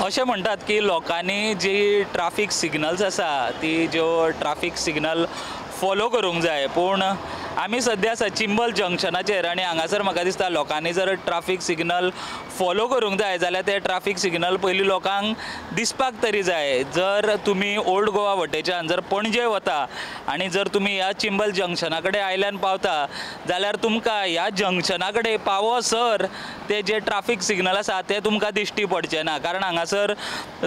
अशें म्हणटात की लोकांनी जी ट्राफीक सिग्नल्स आसा ती ज्यो ट्राफीक सिग्नल फॉलो करूंक जाय, पूण आमी सद्या आसा चिंबल जंक्शनाचेर आनी हांगासर म्हाका दिसता लोकांनी जर ट्राफीक सिग्नल फॉलो करूंक जाय जाल्यार ते ट्राफीक सिग्नल पयलीं लोकांक दिसपाक तरी जाय। जर तुमी ओल्ड गोवा वटेच्यान जर पणजे वता आनी जर तुमी ह्या चिंबल जंक्शना कडेन आयल्यान पावता जाल्यार तुमकां ह्या जंक्शना कडेन पावसर ते जे ट्राफीक सिग्नल आसा ते तुमकां दिश्टी पडचे ना, कारण हांगासर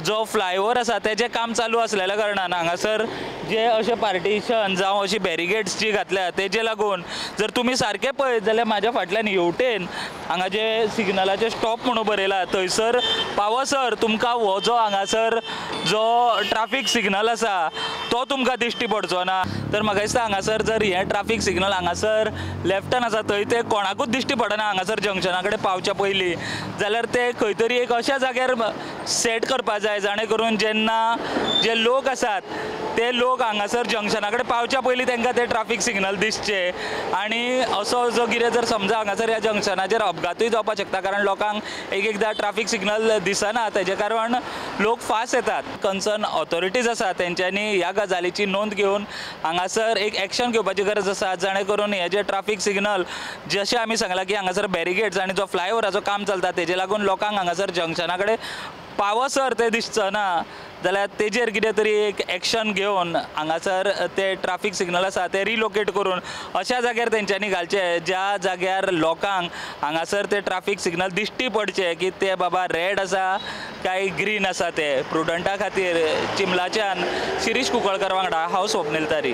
जो फ्लायओवर आसा तेजें काम चालू आसलेल्या कारणान हांगासर जे अशें पार्टिशन जावं अशी बॅरिगेड्स जी घातल्या तेजे लागून जर तुमी सारकें पळयत जाल्यार म्हाज्या फाटल्यान हेवटेन हांगा जे सिग्नलाचे स्टॉप म्हणून बरयला थंयसर पावसर तुमकां हो जो हांगासर जो ट्राफीक सिग्नल आसा तो तुमकां दिश्टी पडचो ना। तर म्हाका दिसता हांगासर जर हें ट्राफीक सिग्नल हांगासर लेफ्टान आसा थंय ते कोणाकूच दिश्टी पडना हांगासर जंक्शना कडेन पावच्या पयलीं, जाल्यार ते खंय तरी एक अशा जाग्यार सेट करपा जाय जाणे करून जेन्ना जे लोक आसात ते लोक हांगासर जंक्शना कडेन पावच्या पयलीं तांकां ते ट्राफीक सिग्नल दिसचे। आनी असो जो कितें जर समजा हांगासर ह्या जंक्शनाचेर अपघातूय जावपाक शकता, कारण लोकांक एक एकदां ट्राफीक सिग्नल दिसना तेजे कारण लोक फास्ट येतात। कन्सर्न ऑथॉरिटीज आसा तेंच्यांनी ह्या गजालीची नोंद घेवन हांगासर एक एक्शन घेवपाची गरज आसा, जाणे करून हे जे ट्राफीक सिग्नल जशें आमी सांगलां की हांगासर बॅरिगेड्स आनी जो फ्लायओवराचो काम चलता तेजे लागून लोकांक हांगासर जंक्शना कडेन पावसर ते दिसचो ना, जाल्यार तेजेर कितें तरी एक एक्शन घेवन हांगासर ते ट्राफीक सिग्नल आसा ते रिलोकेट करून अशा जाग्यार तेंच्यांनी घालचे ज्या जाग्यार लोकांक हांगासर ते ट्राफीक सिग्नल दिश्टी पडचे की ते बाबा रेड आसा काय ग्रीन आसा ते। प्रुडंटा खातीर चिंबलाच्यान शिरीष कुंकळकर वांगडा हांव स्वप्नील तारी।